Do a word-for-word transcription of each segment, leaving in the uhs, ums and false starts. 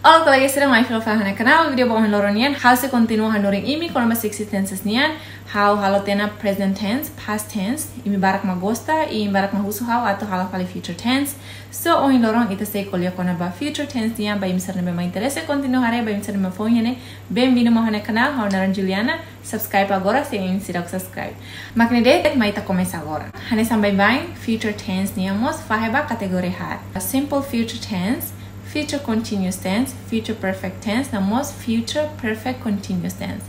Olá, kolega sira, mai fila fali ha'u-nia kanál. Vídeo ba ohin loron nian, ha'u sei kontinua hanorin imi kona-ba sixty tenses nian. Ha'u halo tiha ona present tense, past tense, imi barak mak gosta, i imi barak mak husu ha'u atu halo fali future tense. So, ohin loron ita sei ko'alia kona-ba future tense nian. Ba imi sira ne'ebé mak interese, kontinua haree. Ba imi sira ne'ebé mak foin iha ne'e, bem-vindo mai ha'u-nia kanál. Ha'u naran Juliana. Subscribe agora se imi seidauk subscribe. Mak ne'e de'it, mai ita komesa agora. Hanesan baibain, future tense nian mós fahe ba kategoria haat. Simple future tense, future continuous tense, future perfect tense, no mós future perfect continuous tense.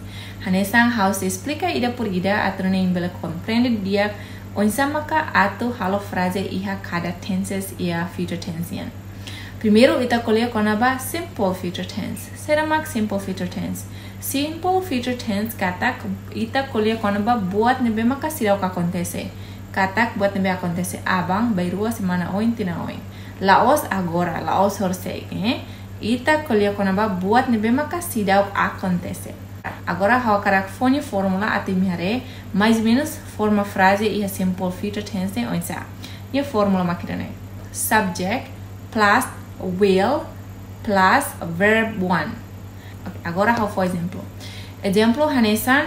Hanesan ha'u sei esplika ida por ida atu nune'e imi bele komprende di'ak oinsá maka atu halo fraze iha kada tenses iha future tense nian. Primeiru, ita ko'alia kona-ba simple future tense. Saida mak simple future tense? Simple future tense katak ita ko'alia kona-ba buat ne'ebé maka seidauk akontese. Katak buat ne'ebé akontese aban, bainrua, semana oin, tinan oin. La'ós agora, la'ós horiseik, eh? Ita ko'alia kona-ba buat ne'ebé maka seidauk akontese. Agora ha'u hakarak fó nia fórmula atu imi haree, mais ou menus, forma fraze iha simple future tense ne'e oinsá. Nia fórmula mak ida-ne'e. Subject plus will plus verb one. Ok, agora ha'u fó ezemplu. Ezemplu hanesan,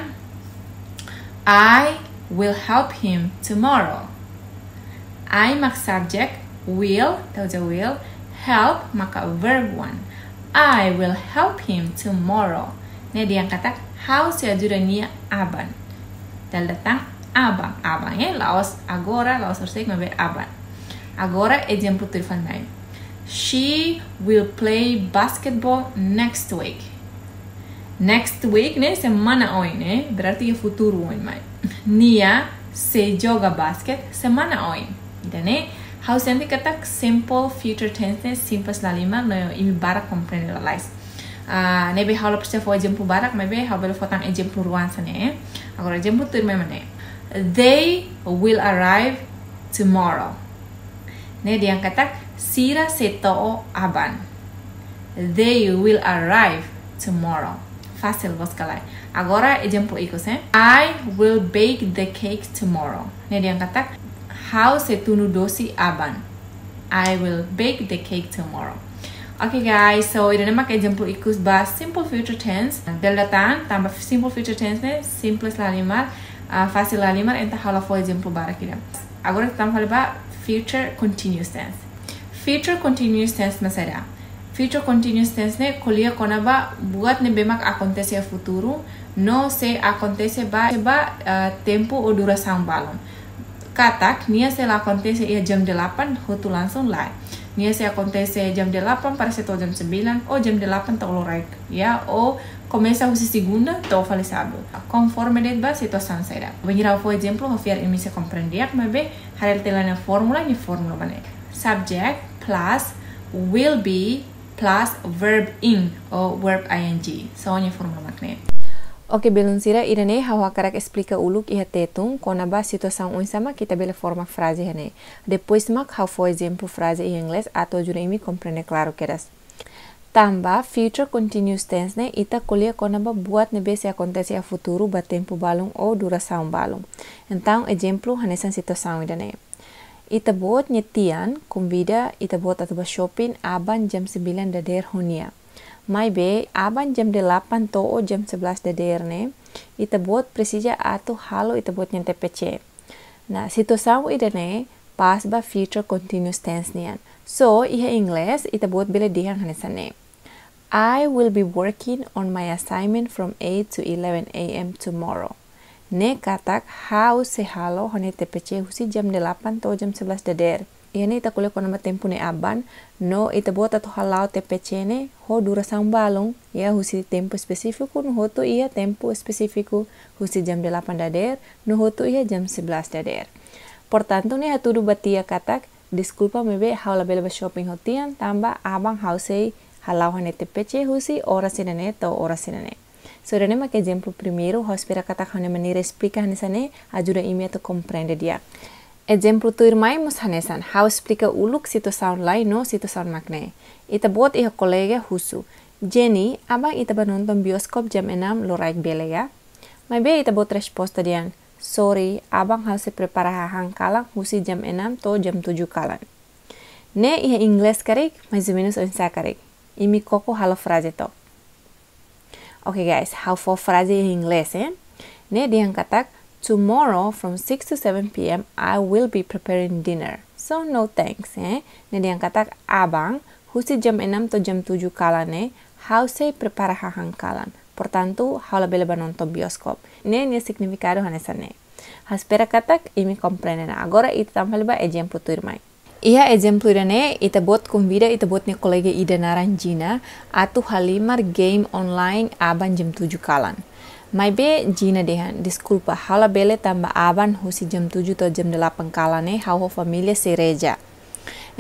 I will help him tomorrow. I mak subject, will, ita uza will, help maka verb one. I will help him tomorrow. Ne'e dehan katak ha'u sei ajuda nia aban. Dala ida tan aban, aban, eh, la'ós agora, la'ós horiseik, maibé aban. Agora ezemplu tuir fali mai. She will play basketball next week. Next week ne'e semana oin, eh, berarti iha futuru oin mai. Nia sei joga basket semana oin. Ida-ne'e, ha'u sente katak simple future tense ne'e simples lahalimar, no imi barak komprende lalais. Ah, ne'ebé ha'u la presiza fó ezemplu barak, maibé ha'u bele fó tan ezemplu rua hanesan ne'e, eh. Agora ezemplu tuir mai mak ne'e. They will arrive tomorrow. Ne'e dehan katak sira sei to'o aban. They will arrive tomorrow. Fasil, loos ka lae? Agora ezemplu ikus, eh. I will bake the cake tomorrow. Ne'e dehan katak ha'u sei tunu dosi aban. I will bake the cake tomorrow. Ok, guys, so ida-ne'e mak ezemplu ikus ba simple future tense. Dala ida tan, tanba simple future tense ne'e simples lahalimar, ah, fasil lahalimar, entaun ha'u la fó ezemplu barak ida. Agora ita tama fali ba future continuous tense. Future continuous tense mak saida? Future continuous tense ne'e ko'alia kona-ba buat ne'ebé mak akontese iha futuru, no sei akontese ba, ba, eh, tempu ou durasaun balun. Katak, nia sei la akontese iha jam delapan hotu langsung, lae. Nia sei akontese jam delapan para sei to'o jam sembilan, ou jam delapan to'o loraik, ya, ou komesa husi segunda to'o fali sábadu. Konforme de'it ba situasaun saida. Bainhira ha'u fó ezemplu, ha'u fiar imi sei komprende di'ak, maibé haree tiha ona nia fórmula, nia fórmula mak ne'e. Subject plus will be plus verb ing ou verb ing. So, nia fórmula mak ne'e. Ok, belun sira, ida-ne'e ha'u hakarak esplika uluk iha Tetun kona-ba situasaun oinsá mak ita bele forma fraze iha ne'e. Depois mak ha'u fó ezemplu fraze iha Inglés atu ajuda imi komprende klaru kedas. Tanba future continuous tense ne'e ita ko'alia kona-ba buat ne'ebé sei akontese iha futuru ba tempu balun ou durasaun balun. Entaun, ezemplu hanesan situasaun ida-ne'e. Ita-boot nia tian konvida ita-boot atu ba shopping aban jam sembilan dadeer ho nia. Maibé, aban jam delapan to'o jam sebelas dadeer ne'e, ita-boot presiza atu halo ita-boot nia T P C. Nah, situasaun ida-ne'e pas ba future continuous tense nian. So, iha Inglés, ita-boot bele dehan hanesan ne'e. I will be working on my assignment from eight to eleven a m tomorrow. Ne'e katak ha'u sei halo ha'u-nia T P C husi jam delapan to'o jam sebelas dadeer. Iha ne'e ita ko'alia kona-ba tempu ne'e aban, no ita-boot atu hala'o T P C ne'e ho durasaun balun, ya, husi tempu espesífiku no hotu iha tempu espesífiku, husi jam delapan dadeer no hotu iha jam sebelas dadeer. Portantu, ne'e hatudu ba tia katak, deskulpa, maibé ha'u labele ba shopping ho tian, tanba aban ha'u sei hala'o ha'u-nia T P C husi oras ida-ne'e to'o oras ida-ne'e. So, ida-ne'e mak ezemplu primeiru, ha'u espera katak ha'u-nia maneira esplika hanesan ne'e ajuda imi atu komprende di'ak. Ezemplu tuirmai mós hanesan, ha'u esplika uluk situasaun lai no situasaun mak ne'e. Ita-boot iha kolega husu, "Jenny, aban ita ba nonton bioskop jam enam loraik bele ka?" Maibé ita-boot resposta dehan, "Sorry, aban ha'u sei prepara hahán kalan husi jam enam to'o jam tujuh kalan." Ne'e iha Inglés karik, mais ou menus oinsá karik? Imi koko halo fraze to'ok. Oke guys, ha'u fó fraze iha Inglés, eh? Ne'e dehan katak, "Tomorrow from six to seven p m I will be preparing dinner. So no thanks, eh?" Ne'e dehan katak, aban, husi jam enam to'o jam tujuh kalan ne'e, ha'u sei prepara hahán kalan. Portantu, ha'u labele bá nonton bioskop. Ne'e nia signifikadu hanesan ne'e. Ha'u espera katak imi komprende ona. Agora ita tama fali ba ezemplu tuirmai. Iha ezemplu ida-ne'e, ita-boot konvida ita-boot nia kolega ida naran Gina atu halimar game online aban jam tujuh kalan. Maibé Gina dehan, "Deskulpa, ha'u labele tanba aban husi jam tujuh to'o jam delapan kalan ne'e ha'u ho família sei reza."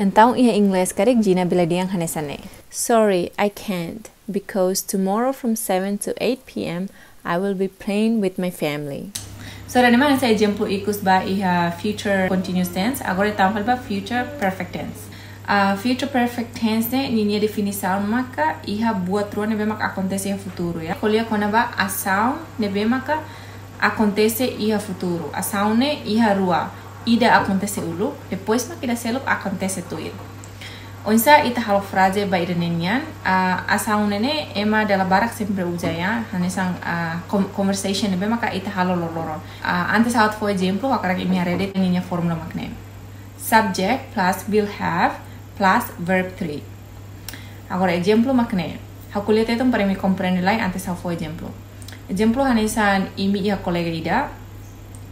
Entaun iha Inglés karik Gina bele dehan hanesan ne'e, "Sorry, I can't, because tomorrow from seven to eight p m I will be playing with my family." So, ida-ne'e mak hanesan ezemplu ikus ba iha future continuous tense, agora tama fali ba future perfect tense. Ah, future perfect tense ne'e ninia definisaun maka iha buat rua ne'ebé maka akontese iha futuru, ya. Ko'alia kona-ba asaun ne'ebé maka akontese iha futuru. Asaun ne'e iha rua, ida akontese uluk, depois mak ida seluk akontese tuir. Oinsá ita halo fraze ba ida-ne'e nian, ah, asaun ne'e ne'e ema dala barak sempre uza, ya, hanesan, ah, com-, conversation ne'ebé maka ita halo loroloron. Ah, antes ha'u atu fó ezemplu, ha'u hakarak imi haree de'it ninia fórmula mak ne'e. Subject plus will have plus verb three. Agora ezemplu mak ne'e. Ha'u ko'alia Tetun para imi komprende lai antes ha'u fó ezemplu. Ezemplu hanesan imi iha kolega ida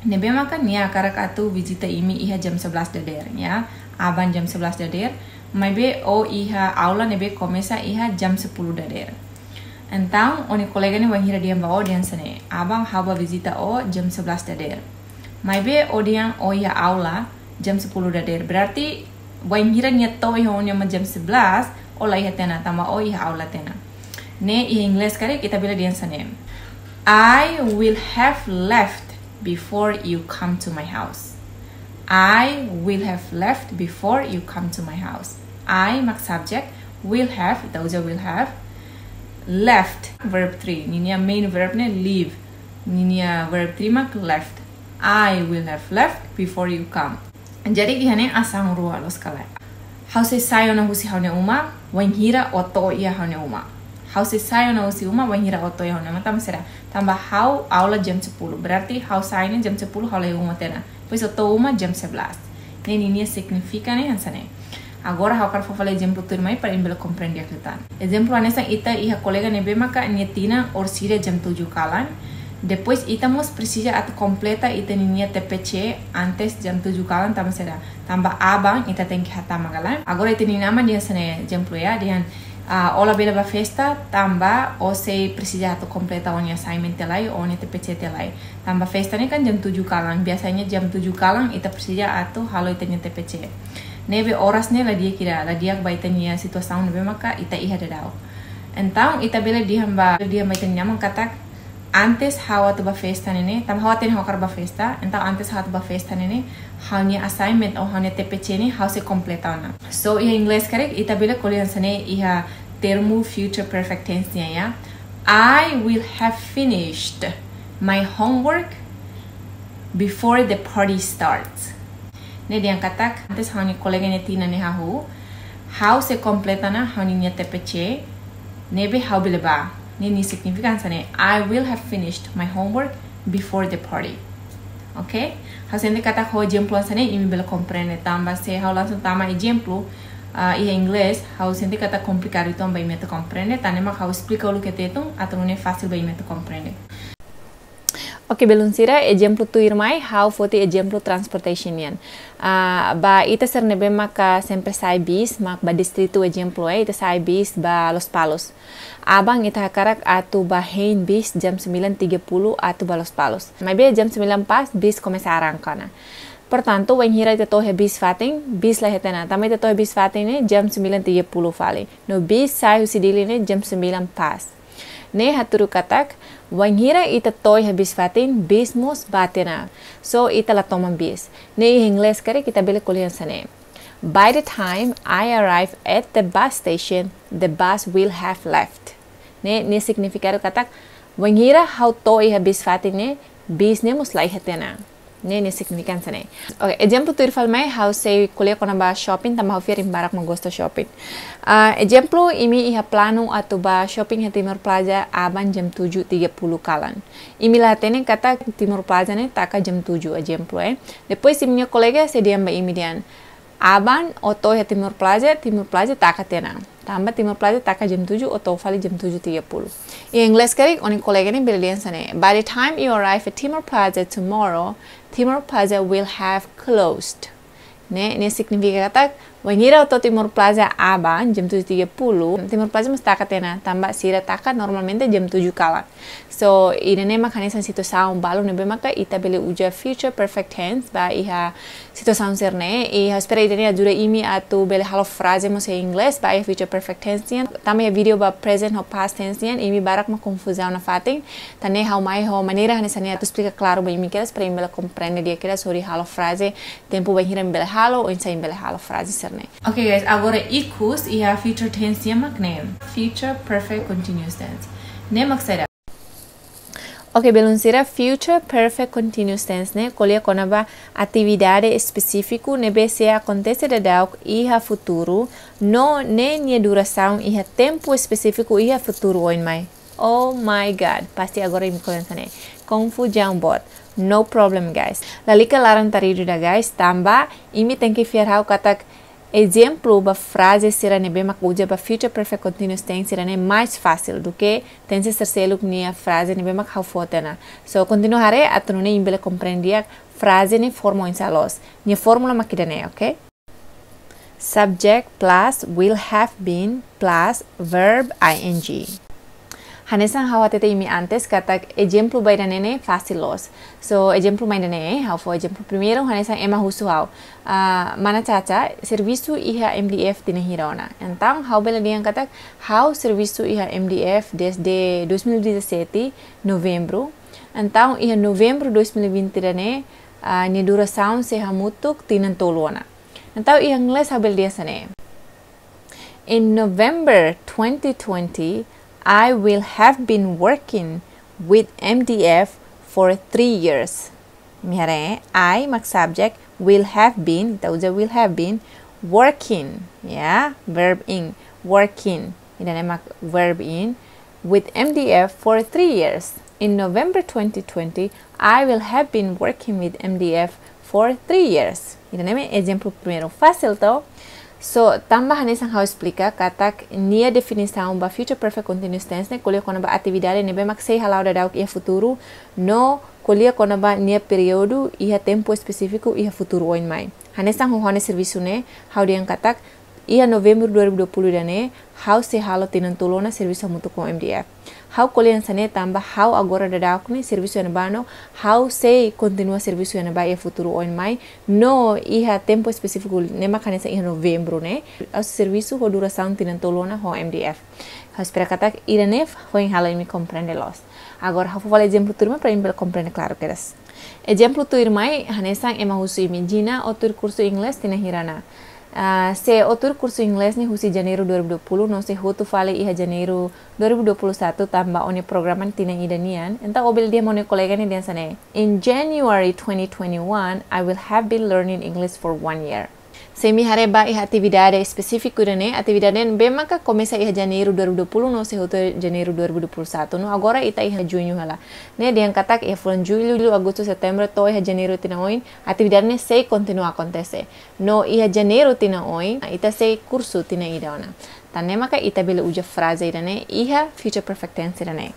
ne'ebé maka nia hakarak atu vizita imi iha jam sebelas dadeer, ya. Aban jam sebelas dadeer, maibé ó iha aula ne'ebé komesa iha jam sepuluh dadeer. Entaun, ó-nia kolega ne'e wainhira dehan ba ó dehan hanesan ne'e, "Aban ha'u bá vizita ó jam sebelas dadeer." Maibé ó dehan ó iha aula jam sepuluh dadeer. Berarti, wainhira nia to'o iha ó-nia uma jam sebelas, ó la iha tiha ona, tanba ó iha aula tiha ona. Ne'e iha Inglés karik ita bele dehan hanesan ne'e, "I will have left before you come to my house." "I will have left before you come to my house." I mak subject, will have, ita uza will have. Left, verb three. Ninia main verb ne'e leave. Ninia verb three mak left. "I will have left before you come." Jadi, iha ne'e asaun rua loos ka lae. Ha'u sei sai ona husi ha'u-nia uma, wainhira ó to'o iha ha'u-nia uma. Ha'u sei sai ona husi uma, wainhira ó to'o iha ha'u-nia uma, tanba saida? Tanba ha'u aula jam sepuluh. Berarti ha'u sai ne'e jam sepuluh ha'u la iha uma tiha ona. Depois ó to'o uma jam sebelas. Ne'e ninia signifika ne'e hanesan ne'e. Agora ha'u hakarak fó fali ezemplu tuirmai para imi bele komprende di'ak liután. Ezemplu hanesan ita iha kolega ne'ebé maka nia tinan orsida jam tujuh kalan. Depois ita mós presiza atu kompleta ita ninia T P C antes jam tujuh kalan, tanba saida? Tanba aban ita tenke hatama kalan. Agora ita-nia inan-aman dehan hanesan ne'e, ezemplu, ya, dehan, ah, "Ó labele bá festa tanba ó sei presiza atu kompleta ó-nia assignment tiha lai, ó-nia T P C tiha lai." Tanba festa ne'e kan jam tujuh kalan, biasanya jam tujuh kalan ita presiza atu halo ita-nia T P C. Ne'ebé oras ne'e la di'ak ida, la di'ak ba ita-nia situasaun ne'ebé maka ita iha daudaun. Entaun ita bele dehan ba, dehan ba ita-nia inan-aman katak, "Antes ha'u atu bá festa ne'e ne'e, tanba ha'u hatene ha'u hakarak bá festa, entaun antes ha'u atu bá festa ne'e ne'e, ha'u-nia assignment ou ha'u-nia T P C ne'e ha'u sei kompleta ona." So, iha Inglés karik ita bele ko'alia hanesan ne'e iha termu future perfect tense nian, ya. "I will have finished my homework before the party starts." Ne'e dehan katak, antes ha'u-nia kolega nia tinan ne'e hahú, ha'u sei kompleta ona ha'u-nia T P C, ne'ebé ha'u bele bá. Ne'e nia signifika hanesan ne'e, "I will have finished my homework before the party." Oke? Ha'u sente katak ho ezemplu hanesan ne'e, imi bele komprende tanba se ha'u langsung tama ezemplu, ah, iha Inglés, ha'u sente katak komplikadu uitoan ba imi atu komprende, tan ne'e mak ha'u esplika uluk iha Tetun, atu nune'e fasil ba imi atu komprende. Oke, belun sira, ezemplu tuirmai, ha'u foti ezemplu transportation nian. Ah, ba ita sira ne'ebé maka sempre sa'e bis, mak ba distritu ezemplu, eh, ita sa'e bis ba Lospalos. Aban ita hakarak atu bá hein bis jam sembilan tiga puluh atu ba Lospalos. Maibé jam sembilan pas bis komesa arranka ona. Portantu, wainhira ita to'o iha bis fatin, bis la iha tiha ona. Tanba ita to'o iha bis fatin ne'e jam sembilan tiga puluh fali. No bis sai husi Dili ne'e jam sembilan pas. Ne'e hatudu katak, wainhira ita to'o iha bis fatin, bis mós bá tiha ona. So, ita la toman bis. Ne'e iha Inglés karik ita bele ko'alia hanesan ne'e, "By the time I arrive at the bus station, the bus will have left." Ne'e, nia signifikadu katak, wainhira ha'u to'o iha bis fatin ne'e, bis ne'e mós la iha tiha ona. Ne'e, ne'e signifika hanesan ne'e. Oke, ezemplu tuir fali mai, ha'u sei ko'alia kona-ba shopping, tanba ha'u fiar imi barak mak gosta shopping. Ah, ezemplu, imi iha planu atu bá shopping iha Timor Plaza aban jam tujuh tiga puluh kalan. Imi la hatene katak Timor Plaza ne'e taka jam tujuh, ezemplu, eh. Depois imi-nia kolega sei dehan ba imi dehan, aban ó to'o iha Timor Plaza, Timor Plaza taka tiha ona. Tanba Timor Plaza taka jam tujuh, ó to'o fali jam tujuh tiga puluh. Iha inglés karik, ó-nia kolega ne'e bele dehan hanesan ne'e, "By the time you arrive at Timor Plaza tomorrow, Timor Plaza will have closed." Ne'e, ne'e signifika katak, wainhira ó to'o Timor Plaza aban, jam tujuh tiga puluh, Timor Plaza mós taka tiha ona, tanba sira taka normalmente jam tujuh kalan. So, ida-ne'e mak hanesan situasaun balu ne'ebé maka ita bele uza future perfect tense ba iha situasaun sira-ne'e. I ha'u espera ida-ne'e ajuda imi atu bele halo fraze mós iha inglés ba iha future perfect tense nian. Tanba iha vídeo ba present ho past tense nian, imi barak mak konfuzaun nafatin. Tan ne'e ha'u mai ho maneira hanesan ne'e atu esplika klaru ba imi kedas para imi bele komprende di'ak kedas hodi halo fraze tempu bainhira imi bele halo, oinsá imi bele halo fraze sira-ne'e. Oke guys, agora ikus iha future tense nian mak ne'e. Future perfect continuous tense. Ne'e mak saida? Oke, belun sira, future perfect continuous tense ne'e ko'alia kona-ba atividade espesífiku ne'ebé sei akontese daudauk iha futuru, no ne'e nia durasaun iha tempu espesífiku iha futuru oin mai. Oh my God, pasti agora imi ko'alia hanesan ne'e. Konfuzaun boot. No problem, guys. Lalika laran-taridu ida, guys, tanba imi tenke fiar ha'u katak ezemplu ba fraze sira ne'ebé mak uza ba future perfect continuous tense sira-ne'e mais fasil duké tense sira seluk nia fraze ne'ebé mak ha'u fó tiha ona. So, kontinua haree atu nune'e imi bele komprende di'ak fraze nia forma oinsá loos. Nia fórmula mak ida-ne'e, oke? Subject plus will have been plus verb I N G. Hanesan ha'u hatete imi antes katak ezemplu ba ida-ne'e ne'e fasil loos. So, ezemplu mai ida-ne'e, ha'u fó ezemplu primeiru, hanesan ema husu ha'u, "Ah, mana Caca, servisu iha M D F tinan hira ona?" Entaun, ha'u bele dehan katak, "Ha'u servisu iha M D F desde dois mil e dezassete, novembru." Entaun, iha novembru dois mil e vinte ida-ne'e, ah, nia durasaun sei hamutuk tinan tolu ona. Entaun, iha inglés ha'u bele dehan hanesan ne'e. In November twenty twenty, I will have been working with M D F for three years. Imi haree, I mak subject, will have been, ita uza will have been, working, ya, verb ing, working. Ida-ne'e mak verb ing, with M D F for three years. In November twenty twenty, I will have been working with M D F for three years. Ida-ne'e mak ezemplu primeiru, fasil to. So, tanba hanesan ha'u esplika katak nia definisaun ba future perfect continuous tense ne'e ko'alia kona-ba atividade ne'ebé mak sei hala'o daudauk iha futuru, no ko'alia kona-ba nia períodu iha tempu espesífiku iha futuru oin mai. Hanesan ho ha'u-nia servisu ne'e, ha'u dehan katak, iha novembru dua ribu dua puluh ida-ne'e, ha'u sei halo tinan tolu ona servisu hamutuk ho M D F. Ha'u ko'alia hanesan ne'e tanba ha'u agora daudauk ne'e servisu iha ne'ebá no ha'u sei kontinua servisu iha ne'ebá iha futuru oin mai, no iha tempu espesífiku ne'e mak hanesan iha novembru ne'e, ha'u servisu ho durasaun tinan tolu ona ho M D F. Ha'u espera katak ida-ne'e foin halo imi komprende loos. Agora ha'u fó fali ezemplu tuirmai para imi bele komprende klaru kedas. Ezemplu tuirmai, hanesan ema husu imi, "Gina, ó tuir kursu inglés tinan hira ona?" Ah, se ó tuir kursu inglés ne'e husi Janeiru dua ribu dua puluh, no sei hotu fali iha Janeiru dua ribu dua puluh satu tanba ó-nia programa tinan ida nian, entaun ó bele dehan ba ó-nia kolega ne'e dehan hanesan ne'e, "In January twenty twenty-one, I will have been learning English for one year." Se imi haree ba iha atividade espesífiku ida-ne'e, atividade ne'ebé maka komesa iha Janeiru dua ribu dua puluh no sei hotu Janeiru dua ribu dua puluh satu, no agora ita iha Juñu hela. Ne'e dehan katak iha fulan Jullu, Agostu, Setembru to'o iha Janeiru tinan oin, atividade ne'e sei kontinua akontese. No iha Janeiru tinan oin, ita sei kursu tinan ida ona. Tan ne'e maka ita bele uza fraze ida-ne'e iha future perfect tense ida-ne'e.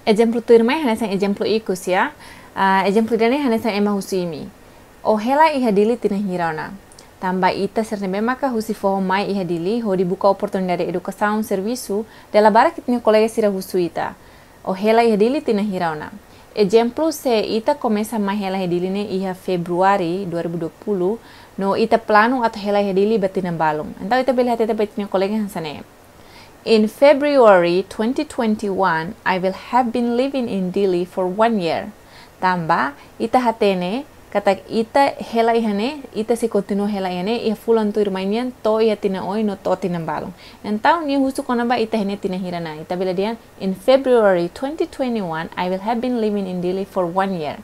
Ezemplu tuirmai hanesan ezemplu ikus, ya. Ah, ezemplu ida-ne'e hanesan ema husu imi, "Ó hela iha Dili tinan hira ona?" Tanba ita sira ne'ebé maka husi foho mai iha Dili hodi buka oportunidade edukasaun, servisu, dala barak ita-nia kolega sira husu ita, "Ó hela iha Dili tinan hira ona?" Ezemplu, se ita komesa mai hela iha Dili ne'e iha Februari dua ribu dua puluh, no ita planu atu hela iha Dili ba tinan balun. Entaun ita bele hatete ba ita-nia kolega hanesan ne'e, "In February twenty twenty-one, I will have been living in Dili for one year." Tanba, ita hatene, katak ita hela iha ne'e, ita sei kontinua hela iha ne'e, iha fulan tuirmai nian, to'o iha tinan oin no to'o tinan balun. Entaun, nia husu kona-ba ita iha ne'e tinan hira ona. Ita bele dehan, "In February twenty twenty-one, I will have been living in Dili for one year."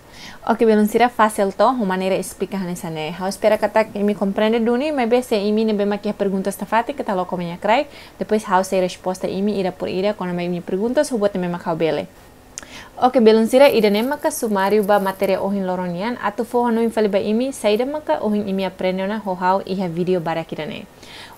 Oke, belun sira, fasil to, ho maneira esplika hanesan ne'e. Ha'u espera katak imi komprende duni, maibé se imi ne'ebé mak iha perguntas nafatin, keta haluha komen iha kraik, depois ha'u sei resposta imi ida por ida, kona-ba imi perguntas, ho buat ne'ebé mak ha'u bele. Oke, belun sira, ida-ne'e maka sumáriu ba matéria ohin loron nian, atu fó hanoin fali ba imi, saida maka ohin imi aprende ona ho ha'u iha vídeo badak ida-ne'e.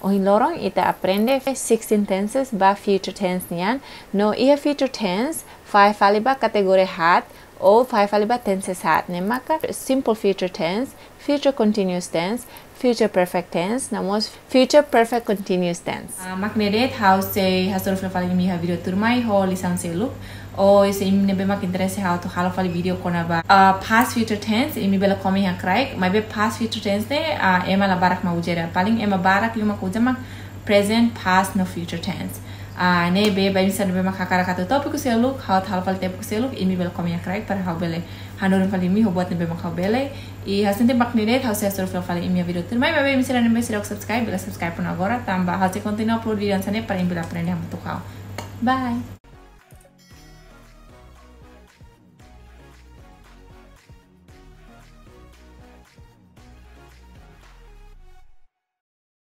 Ohin loron ita aprende sixteen tenses ba future tense nian, no iha future tense, fahe fali ba kategoria haat, ou fahe fali ba tenses haat, ne'e maka simple future tense, future continuous tense, future perfect tense, no mós future perfect continuous tense. Ah, mak ne'e de'it, ha'u sei hasoru fila fali imi iha vídeo tuirmai ho lisaun seluk. Ou se imi ne'ebé mak interese ha'u atu halo fali vídeo kona-ba, ah, past future tense, imi bele komen iha kraik, maibé past future tense ne'e, ah, ema la barak mak uza ida. Paling ema barak liu mak uza mak present, past no future tense. Ah, ne'ebé ba imi sira ne'ebé mak hakarak atu tópiku seluk, ha'u atu halo fali tópiku seluk, imi bele komen iha kraik para ha'u bele hanorin fali imi ho buat ne'ebé mak ha'u bele. I hanesan ne'e mak ne'e de'it, ha'u sei hasoru fila fali imi iha vídeo tuirmai, maibé imi sira ne'ebé seidauk subscribe, bele subscribe ona agora, tanba ha'u sei kontinua upload vídeo hanesan ne'e para imi bele aprende hamutuk ho ha'u. Bye.